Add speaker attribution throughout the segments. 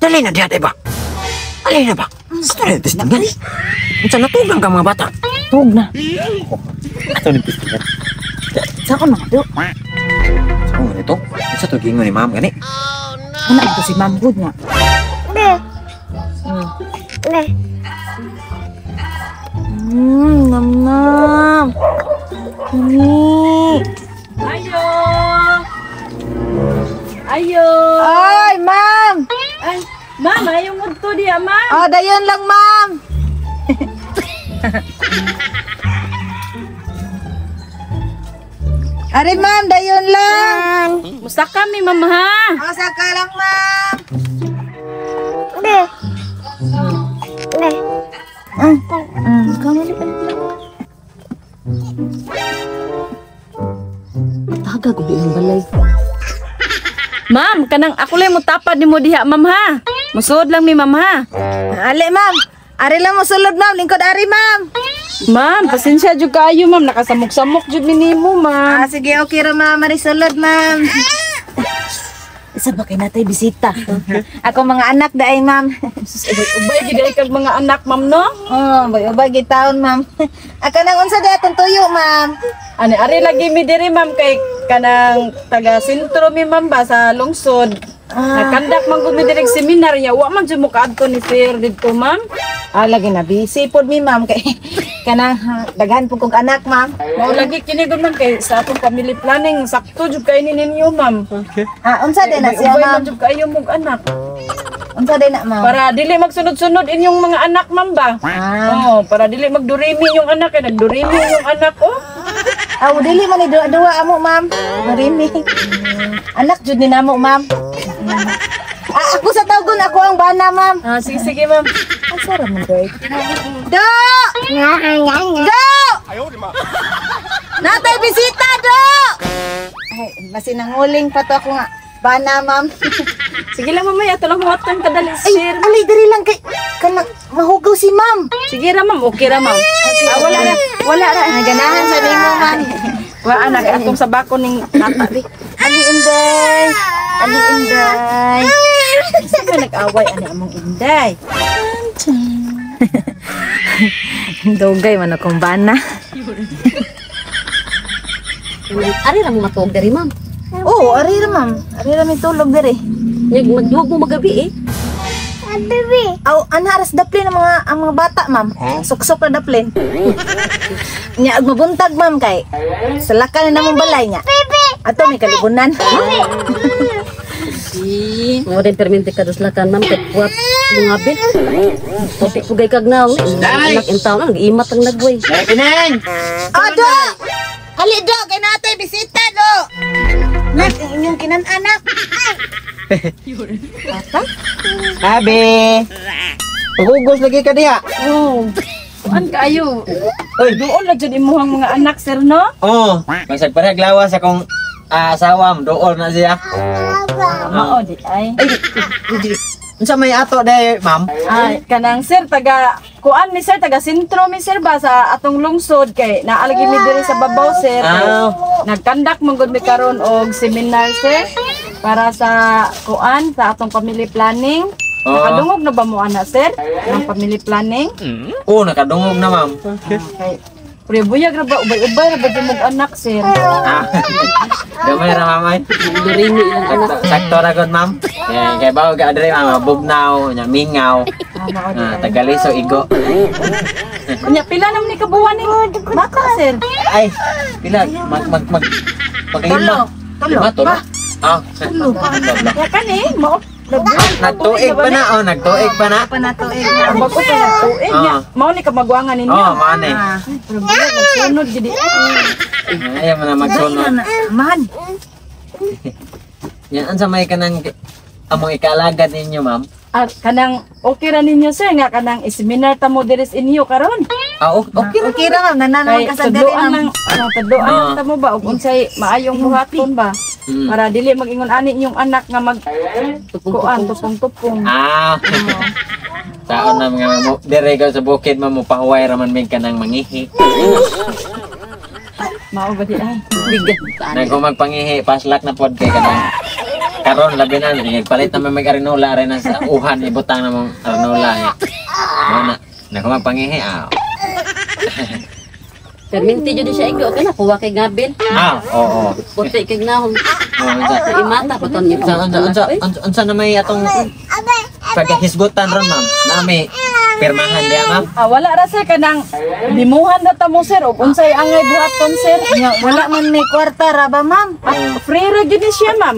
Speaker 1: Dali na diha, ba? Alay na ba? Ato na testingan. Unsa natugang ka mga bata?
Speaker 2: Tug na.
Speaker 1: Ato ni testingan.
Speaker 2: Sa ko na do.
Speaker 1: Sa ko nito? Unsa to gingon ni ma'am gani?
Speaker 2: Ano ito si Ma'am Good nga? Nam nam. Kini.
Speaker 3: Ayo! Ayo!
Speaker 2: Ay, ma'am.
Speaker 3: Ay, ma'am, ayaw mo to diya, ma'am.
Speaker 2: Oh, dayon lang, ma'am. Ari, ma'am, dayon lang.
Speaker 3: Musta kami, ma'am, ha?
Speaker 2: Asa ka lang, ma'am.
Speaker 4: Taga ko ilang balay.
Speaker 3: Ma'am, kanang ako lang mo tapad nimo diha, ma'am, ha? Musuod lang mi, ma'am, ha?
Speaker 2: Ali, ma'am. Ari lang mo sulod, ma'am. Lingkod ari, ma'am.
Speaker 3: Ma'am, pasensya jud kaayo, ma'am. Nakasamok-samok jud mi nimo, ma'am.
Speaker 2: Ah, sige, okay ra, ma'am. Ari sulod, ma'am. Isa ba kay natay bisita? Ako mga anak daay, ma'am.
Speaker 3: Ubay-ubay gid ay kag mga anak, ma'am, no?
Speaker 2: Oh, bay-ubay gitaon, ma'am. Aka nang unsa day atong tuyo, ma'am?
Speaker 3: Ani ari lagi mi diri, ma'am, kay kanang taga sentro mi, ma'am, ba sa lungsod. Nagkandak man gud mi diri og seminar niya. Wa man jud mo kaadto ni sir didto, ma'am.
Speaker 2: Ah, lagi na busy pod mi, ma'am, kay kanang daghan pud kog anak, ma'am.
Speaker 3: Mao lagi kini gud, ma'am, kay sa atong family planning sakto jud kay ni ninyo, ma'am.
Speaker 2: Ah, unsa day na siya,
Speaker 3: Ubay
Speaker 2: ma'am?
Speaker 3: man jud kaayo mog anak.
Speaker 2: Unsa day na, ma'am?
Speaker 3: Para dili magsunod-sunod inyong mga anak, ma'am, ba?
Speaker 2: Ah.
Speaker 3: Oo, para dili magdurimi yung anak kay nagdurimi yung anak, oh.
Speaker 2: Aw, dili man ni duwa-duwa amo, ma'am. Marimi. Anak jud ni namo, ma'am. Ah, ako sa tawgon, ako ang bana, ma'am.
Speaker 3: Ah, sige sige, ma'am.
Speaker 2: Asa ra man day? Do! Do! Natay bisita, do! Ay, masinanguling pa to ako nga. Bana, ma'am.
Speaker 3: Sige lang, mamaya ato lang huwatan kadali,
Speaker 2: Ay,
Speaker 3: sir.
Speaker 2: alay diri lang kay kanang mahugaw si ma'am.
Speaker 3: Sige ra, ma'am, okay ra, ma'am. Ah, wala ra, wala ra.
Speaker 2: Ah, ganahan sa nimo, ma'am.
Speaker 3: Wa anak atong sa bako ning nata di.
Speaker 2: Ali Inday. Ali Inday.
Speaker 3: Sa man nag-away ani among Inday.
Speaker 2: Dugay man akong bana.
Speaker 4: Ari ra mo matuog diri, ma'am.
Speaker 2: Oo, ari ra, ma'am. Ari ra mi tulog diri.
Speaker 4: Nyag magduwag mo magabi eh.
Speaker 2: Aw, ana aras daplin ang mga bata, ma'am. Suksok na daplin. Nya ag mabuntag, ma'am, kay salakan na namong balay nya. Ato may kalibunan.
Speaker 4: Mo din permente ka duslakan, ma'am, kay puwat mga bil. Topic pugay kag naong. Anak in town ang giimat ang nagway.
Speaker 1: Nay Pineng!
Speaker 2: Oh, do! Ali do, kay natay bisita do. Nak, ang inyong kinan-anak.
Speaker 1: Abi! Pagugos lagi ka diha.
Speaker 3: Oh. Kuan kaayo.
Speaker 1: Oy.
Speaker 3: Duol na jud imuhang mga anak, sir, no?
Speaker 1: Oh, masag parehag lawas akong asawa, dool na siya.
Speaker 3: Mao di ay.
Speaker 1: Ay, di. Unsa may ato day, ma'am?
Speaker 3: Ay, kanang sir taga kuan mi sir taga sentro mi sir ba sa atong lungsod kay naalagi mi diri sa babaw, sir.
Speaker 1: Ah.
Speaker 3: Nagkandak man gud mi karon og seminar, sir, para sa kuan sa atong family planning.
Speaker 1: Oo.
Speaker 3: Nakadungog na ba mo ana, sir? Ang family planning?
Speaker 1: Oh, nakadungog na, ma'am.
Speaker 3: Okay. Pre buyag ra ba ubay-ubay ra ba jud mog anak, sir?
Speaker 1: Ah. Gamay ra, ma'am ay.
Speaker 4: Durimi ilang anak.
Speaker 1: Sakto, sakto ra gud, ma'am. Eh, kay bawo ka adre, ma'am, bugnaw, nya mingaw.
Speaker 3: Ah, mao di
Speaker 1: Ah,
Speaker 3: ay.
Speaker 1: tagaliso igo.
Speaker 3: Unya pila naman ni kabuwan ni bata, sir?
Speaker 1: Ay, pila mag mag mag maglima.
Speaker 2: Tulo.
Speaker 1: Lima tulo. Ah, tulo.
Speaker 3: Ya kani mao
Speaker 1: Nagtuig pa na, oh, nagtuig pa na.
Speaker 2: Pa na to eh.
Speaker 3: Bago pa nagtuig niya.
Speaker 1: Ah.
Speaker 3: Mao ni kamagwangan ninyo.
Speaker 1: Oh, mao ni.
Speaker 2: Ah,
Speaker 3: Pero buyag magsunod gid.
Speaker 1: Ayaw mo na magsunod.
Speaker 2: man.
Speaker 1: Yan, unsa may kanang among ikalagad ninyo, ma'am?
Speaker 3: Ah, kanang okay ra ninyo, sir, nga kanang seminar ta mo diri sa inyo karon.
Speaker 1: Ah, okay ra.
Speaker 2: Okay ra, ma'am. Nananaman
Speaker 3: Kay
Speaker 2: ka sa diri,
Speaker 3: tudloan
Speaker 2: ma'am.
Speaker 3: lang, ano, tudloan lang
Speaker 1: Ah.
Speaker 3: ta mo ba og unsay maayong buhaton ba para dili mag-ingon ani inyong anak nga mag kuan tupong-tupong.
Speaker 1: Ah. Taon na mga mo, dire ka sa bukid ma'am, mo pahuway ra man mig kanang mangihi.
Speaker 3: Mao ba di ay?
Speaker 4: Bigat.
Speaker 1: Nang kung magpangihi, paslak na pod kay kanang Karon labi na nagpalit na may mag-arinola rin na sa uhan ibutang na mong arinola. Mao na nako magpangihi ah.
Speaker 4: Perminti jud siya igo okay na kuha kay ngabil.
Speaker 1: Ah, oo.
Speaker 4: Puti kay nahong.
Speaker 1: Oh, unsa
Speaker 4: Sa imata pa ton niyo.
Speaker 1: unsa unsa unsa unsa, unsa na may atong pagkahisgutan ron, ma'am? Na may pirmahan diya, ma'am?
Speaker 3: Ah, wala ra sir kanang limuhan na ta mo sir og unsay angay buhaton sir.
Speaker 2: Nya, wala man may kwarta ra ba, ma'am?
Speaker 3: Ah, free ra gyud ni siya, ma'am.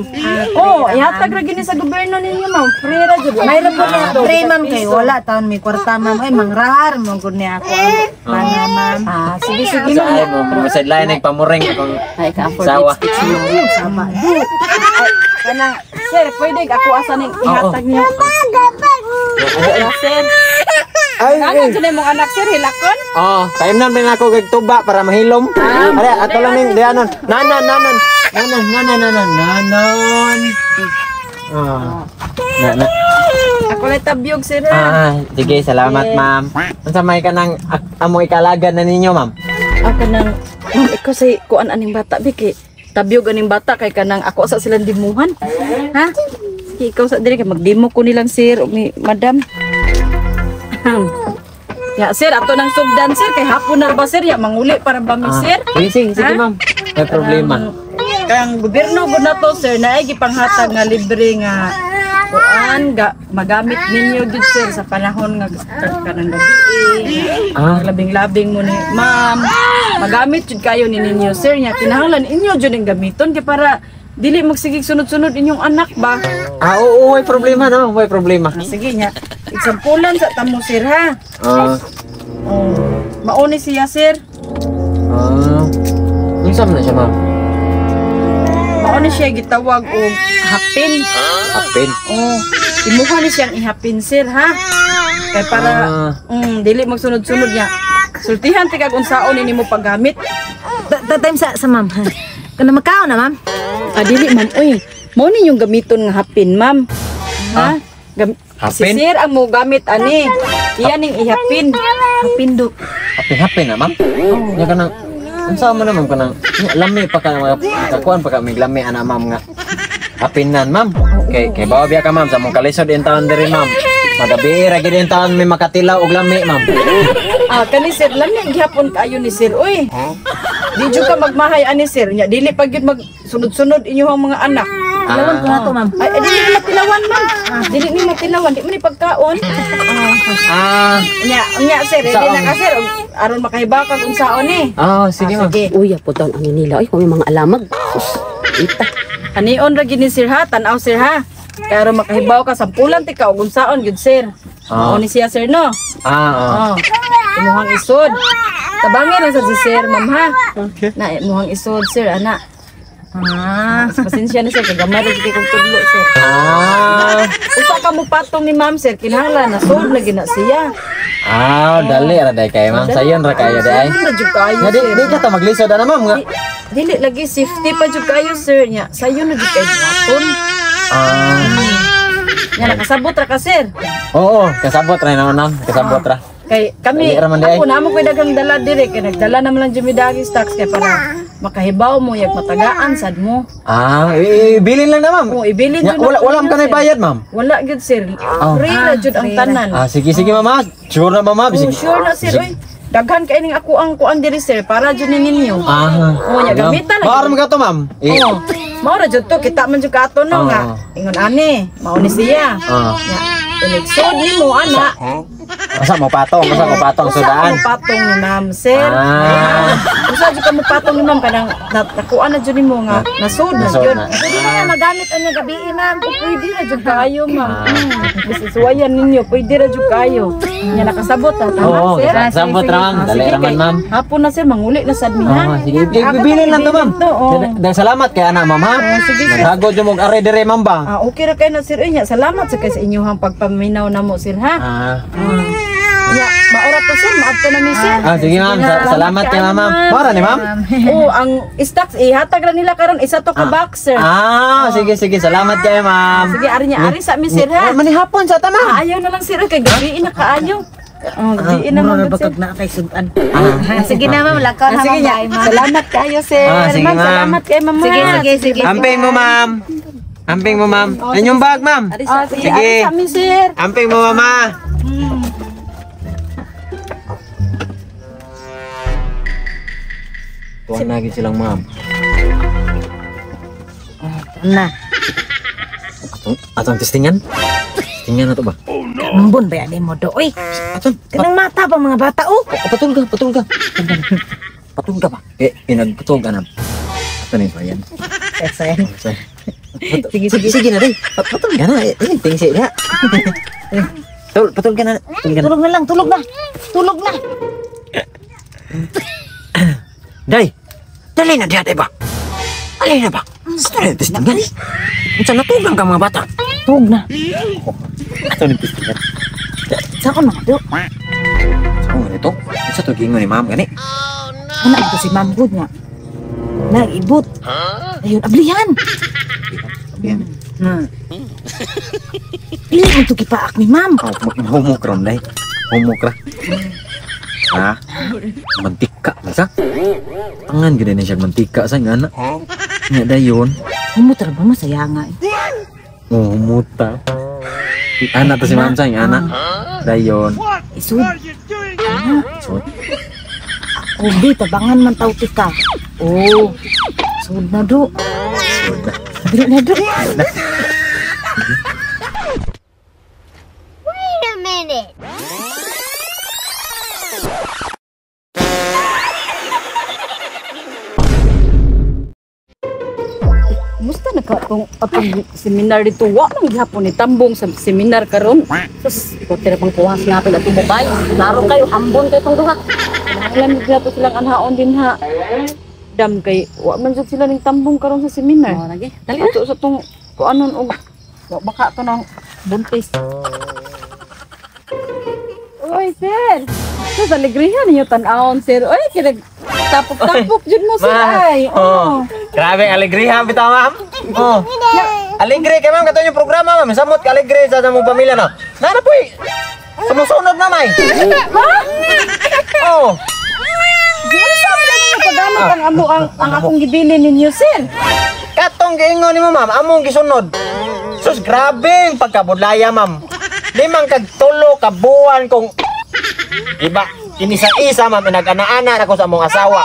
Speaker 3: Oh, ihatag ra gyud ni sa gobyerno ninyo, ma'am. Free ra gyud. May ra po niya to.
Speaker 2: Pre, ma'am, kay wala taon may kwarta, ma'am. Ay, mangrahar mo gud niya ako. Bana, ma'am.
Speaker 3: Ah, sige sige
Speaker 1: Sa
Speaker 3: ma'am.
Speaker 1: ay mo mo sideline nagpamuring akong
Speaker 4: Ay ka afford
Speaker 1: sawa.
Speaker 2: Sama.
Speaker 3: Kanang sir, pwede ako asa ning ihatag niyo. Ah, sir.
Speaker 1: Ay,
Speaker 3: Ano jud imong anak sir hilakon?
Speaker 1: Oh, time na bin ako kag tuba para mahilom. Are, ato lang ning dianon. Nanan, nanan. Nanan, nanan, nanan, nanan. Ah. Na, na.
Speaker 3: Ako lang tabyog sir. Ha.
Speaker 1: Ah, sige, salamat, ma'am. Unsa may kanang among ikalagan na ninyo, ma'am?
Speaker 3: Ah, kanang ma'am, ikaw say kuan aning bata bi kay tabyog aning bata kay kanang ako sa silang dimuhan. Ha? Sige, ikaw sa diri kay magdemo ko nilang sir ug ni madam. Ya sir, ato nang sugdan sir kay hapon na ba sir ya manguli para ba mi sir?
Speaker 1: Sige, sige, sige,
Speaker 3: Ha?
Speaker 1: ma'am. May problema.
Speaker 3: Kang gobyerno gud na to sir na ay gipanghatag nga libre nga kuan ga, magamit ninyo gid sir sa panahon nga kanang gabi.
Speaker 1: Ah.
Speaker 3: Labing-labing mo ni ma'am. Magamit jud kayo ni ninyo sir nya kinahanglan inyo jud ang gamiton kay para dili magsigig sunod-sunod inyong anak ba.
Speaker 1: Ah, oo, may problema na, may problema.
Speaker 3: Ah, sige nya. Exampulan sa tamo sir ha.
Speaker 1: Ah,
Speaker 3: Oh, mauni siya sir.
Speaker 1: ah. Unsa man na siya, ma'am?
Speaker 3: Mauni siya gitawag og hapin.
Speaker 1: Apin.
Speaker 3: Oh, imuha ni siyang ihapin sir ha. Kay para dili magsunod-sunod niya. Sultihan ti kag unsaon ini mo paggamit.
Speaker 2: Time sa ma'am. Kana magkaon na, ma'am?
Speaker 3: Ah, dili ma'am uy. Mao ni yung gamiton nga hapin, ma'am. Ha?
Speaker 1: Hapin?
Speaker 3: Si sir ang mo gamit ani. Iyan ning ihapin.
Speaker 2: Hapindo.
Speaker 1: Hapin-hapin na, ma'am. Nya kanang unsa man na, ma'am, kanang nya, lami pa ka mga kakuan pa ka mig lami ana, ma'am, nga. Hapinan, ma'am. Kay kay bawa biya ka, ma'am, sa mong kalisod in taon diri, ma'am. Magabi ra gid in taon may makatilaw og lami, ma'am.
Speaker 3: Ah, kani sir lami gihapon kaayo ni sir uy. Di jud ka magmahay ani sir. Nya dili pa gyud magsunod-sunod inyong mga anak.
Speaker 2: Tilawan ko na to, ma'am.
Speaker 3: Ay, ay, dili ni matilawan, ma'am. Dili ni matilawan, di man ni pagkaon.
Speaker 1: Ah,
Speaker 3: Nya, nya sir, di
Speaker 1: Saon?
Speaker 3: na ka sir aron makahibaw kag unsaon ni.
Speaker 1: ah, sige, ma'am.
Speaker 3: Sige.
Speaker 4: Uy, po taon ang nila. Ay, kung may mga alamag. Sus, ita.
Speaker 3: Anion ra gid ni sir ha, tan-aw sir ha. Kay aron makahibaw ka sampulan ti ka og unsaon gyud sir.
Speaker 1: Ah.
Speaker 3: Mao ni siya sir no.
Speaker 1: Ah, ah.
Speaker 3: Oh. Imuhang isod. Tabangin lang sa si sir, ma'am ha. Okay. Na imuhang isod sir ana.
Speaker 2: Ah.
Speaker 3: Mas pasensya na sir kay gamay ra jud kong tudlo sir.
Speaker 1: Ah.
Speaker 3: Usa ka mo patong ni ma'am sir kinahanglan na sod na gina siya.
Speaker 1: Ah, dali ra day kay ma'am. Sayon ra kayo day.
Speaker 3: Sayon ra jud kaayo
Speaker 1: Nga di,
Speaker 3: sir.
Speaker 1: di ka ta maglisod ana, ma'am, nga.
Speaker 3: Dili lagi safety pa jud kaayo sir nya. Sayon na jud kay buhaton.
Speaker 1: Ah.
Speaker 3: Nya nakasabot ra ka sir.
Speaker 1: Oo, kasabot ra na, ma'am. Kasabot ra.
Speaker 3: Kay kami
Speaker 1: Dali ra man di ay.
Speaker 3: ako na mo koy daghang dala dire kay nagdala naman lang jud mi dagi stocks kay para makahibaw mo yag matagaan sad mo.
Speaker 1: Ah, ibilin lang na, ma'am.
Speaker 3: Oo, ibilin
Speaker 1: Nya,
Speaker 3: jud
Speaker 1: wala
Speaker 3: na
Speaker 1: wala
Speaker 3: ninyo,
Speaker 1: man kanay
Speaker 3: sir.
Speaker 1: bayad, ma'am.
Speaker 3: Wala gyud sir. Free ra jud ang tanan.
Speaker 1: Ah, sige sige, ma'am. Ah. Sure na, ma'am. Ah.
Speaker 3: Oh,
Speaker 1: Sige.
Speaker 3: sure na sir oy. Daghan kay ning ako ang kuan diri sir para jud ni ninyo.
Speaker 1: Ah.
Speaker 3: Oo, nya gamitan lagi.
Speaker 1: Maaro man ka to, ma'am. Eh,
Speaker 3: Oo. Mao ra jud to kita man jud kato no
Speaker 1: Oo.
Speaker 3: nga. Ingon ani, mao ni siya.
Speaker 1: Ah.
Speaker 3: Nya inigsod nimo ana.
Speaker 1: Asa mo patong, asa mo patong
Speaker 3: Usa
Speaker 1: sudaan.
Speaker 3: ka mo patong ni ma'am sir.
Speaker 1: Ah.
Speaker 3: Usa jud ka mo patong ni ma'am kanang nakuan na jud nimo nga nasud na
Speaker 1: Nasud
Speaker 3: jud.
Speaker 1: na.
Speaker 2: Pwede na na magamit ang gabi, ma'am.
Speaker 3: Oh, pwede ra jud kaayo ma'am. Bisan suwayan ninyo, pwede ra jud kaayo. Nya nakasabot ha, tama
Speaker 1: Oo,
Speaker 3: sir?
Speaker 1: kasabot ra, ma'am.
Speaker 3: Ah,
Speaker 1: Dali
Speaker 3: sige,
Speaker 1: ra man,
Speaker 3: kay
Speaker 1: ma'am.
Speaker 3: Hapon na sir, manguli na sad mi ha.
Speaker 1: Ah, sige, ibilin lang to, ma'am.
Speaker 3: To, oh.
Speaker 1: Salamat kay ana, ma'am, ha.
Speaker 3: Sige, sir.
Speaker 1: Naghago jud mo are dire, ma'am ba.
Speaker 3: Ah, okay ra kay na sir. Uy, nya, salamat sa kay sa inyong pagpaminaw namo sir ha.
Speaker 1: Ah.
Speaker 3: Nya, maora to sir, maadto na mi sir.
Speaker 1: Ah, sige, ma'am. Salamat kay ma'am. Mara ni, ma'am.
Speaker 3: Oh, ang stocks ihatag ra nila karon isa to ka box sir.
Speaker 1: Ah, sige sige. Salamat kayo, ma'am.
Speaker 3: Sige, ari niya, ari sa mi sir ha.
Speaker 1: Ah, manihapon sa ta, ma'am.
Speaker 3: Ah, ayaw na lang sir kay gabi na kaayo. Oh, gabi na
Speaker 2: Mura
Speaker 3: man
Speaker 2: na
Speaker 3: sir.
Speaker 2: ba kag na kay sudan? Sige na, ma'am. Lakaw
Speaker 3: Ah,
Speaker 2: na,
Speaker 3: sige
Speaker 2: ma'am.
Speaker 3: nya.
Speaker 2: Bye, ma'am.
Speaker 3: Salamat kayo sir.
Speaker 1: Ah, sige,
Speaker 3: Ma'am,
Speaker 1: ma'am.
Speaker 3: salamat kay ma'am.
Speaker 2: Sige, sige, sige.
Speaker 1: Amping mo, ma'am. Amping mo, ma'am. Inyong bag, ma'am.
Speaker 3: Ah, sige,
Speaker 1: Sige.
Speaker 3: ari sa amin, sir.
Speaker 1: Amping mo, mama. Tuwan na gid silang ma'am.
Speaker 2: Na.
Speaker 1: Atong testingan? Testingan na to ba?
Speaker 2: Ambon ba yan mo do? Uy,
Speaker 1: Atong,
Speaker 2: kanang mata pa mga bata oh.
Speaker 1: patulog ka, patulog ka. Patulog ka ba? Eh, pinagputulog ka na. Ato na yung yan.
Speaker 2: Sayang.
Speaker 1: Sige, sige. Sige na rin. Patulog ka na. Eh, tingsi na. Patulog ka na. Patulog ka na.
Speaker 2: Tulog na lang, tulog na. Tulog na.
Speaker 1: Day! Dali na diha, ba? Dali na ba? Ato na yung testingan. Unsa natugang ka mga bata?
Speaker 2: Tulog na.
Speaker 1: Ato na yung testingan.
Speaker 2: Sa ko mga do.
Speaker 1: Sa kong ganito? Unsa to gingon ni ma'am gani?
Speaker 2: Ano ito si Ma'am Good nga. Nag-ibot. Ayun, ablihan.
Speaker 1: Yan.
Speaker 2: Dili mo to gipaak ni Ma'am.
Speaker 1: Oh, humok ron, day. Humok ra. Ha? Mantika ba sa? Tangan gid na siya mantika sa nga na. Nga dayon.
Speaker 2: Humutra ba masaya nga eh.
Speaker 1: Oh, humuta. Ana to si ma'am sa nga ana. Dayon.
Speaker 2: Isud.
Speaker 1: So,
Speaker 2: Kubi, tabangan man tao tika. Oh. Sud na do.
Speaker 1: sud na.
Speaker 2: Dili na do.
Speaker 5: Wait a minute.
Speaker 3: Musta na ka atong atong seminar dito? Wa man gihapon ni tambong sa seminar karon.
Speaker 4: Sus, ikaw tira pang kuhas nga pala itong babae. Klaro kayo, hambon kayo itong duha.
Speaker 3: Alam nila to silang anhaon din ha. Dam kay wa man jud sila ning tambong karon sa seminar.
Speaker 4: Oh, lagi. Dali na.
Speaker 3: Ato sa tong kuanon og wa baka to nang buntis. Oy, sir. Sus, alegrihan ninyo tan-awon, sir. Oy, kinag tapok-tapok jud mo, sir. Ay.
Speaker 1: Oh. Grabe ang alegriha bitaw ma'am. Oh. Alegre kay ma'am kato yung programa ma'am. Samot ka alegre sa among pamilya no. Nana poy. Sumusunod na may. Ha? Oh.
Speaker 3: Unsa man ninyo pagamit ang amo ang akong gibilin ninyo, sir?
Speaker 1: Katong giingon nimo ma'am, among gisunod. Sus grabe ang pagkabudlaya ma'am. Limang kag tulo ka buwan kung iba inisa-isa ma'am inag-ana-ana na ko sa among asawa.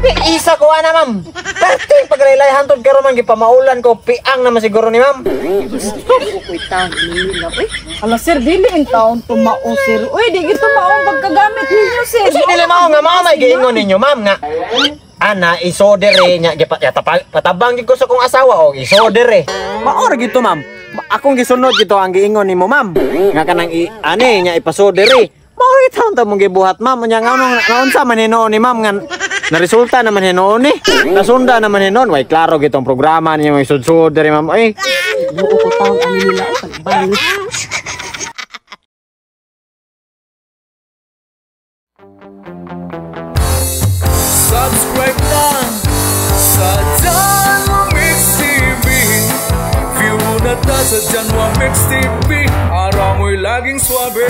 Speaker 1: Di isa ko ana ma'am. Perting pagrelay hantod karon man gipamaulan ko piang naman siguro ni ma'am.
Speaker 4: Kuy taon, nila. Uy,
Speaker 3: Ala, sir, dili in taon tumao, sir. Uy, di gid tumao ang pagkagamit ninyo, sir.
Speaker 1: Kasi dili mao nga mao may giingon ninyo ma'am nga ana isodere nya patabang gid ko sa kong asawa og isodere. Mao ra gito ma'am. Akong gisunod gito ang giingon nimo ma'am. Nga kanang ani nya ipasodere. Mao ra taon ta mong gibuhat ma'am nya nganong naunsa man hinuon ni ma'am nga naresulta naman hinuon ni. Nasunda naman hinuon. Way klaro gitong programa ninyo may sudsud dere ma'am. Ay
Speaker 4: buo ko taon, ano nila. Pagbang.
Speaker 6: Subscribe na sa Janwa Mix TV. View na ta sa Janwa Mix TV. Araw mo'y laging swabe.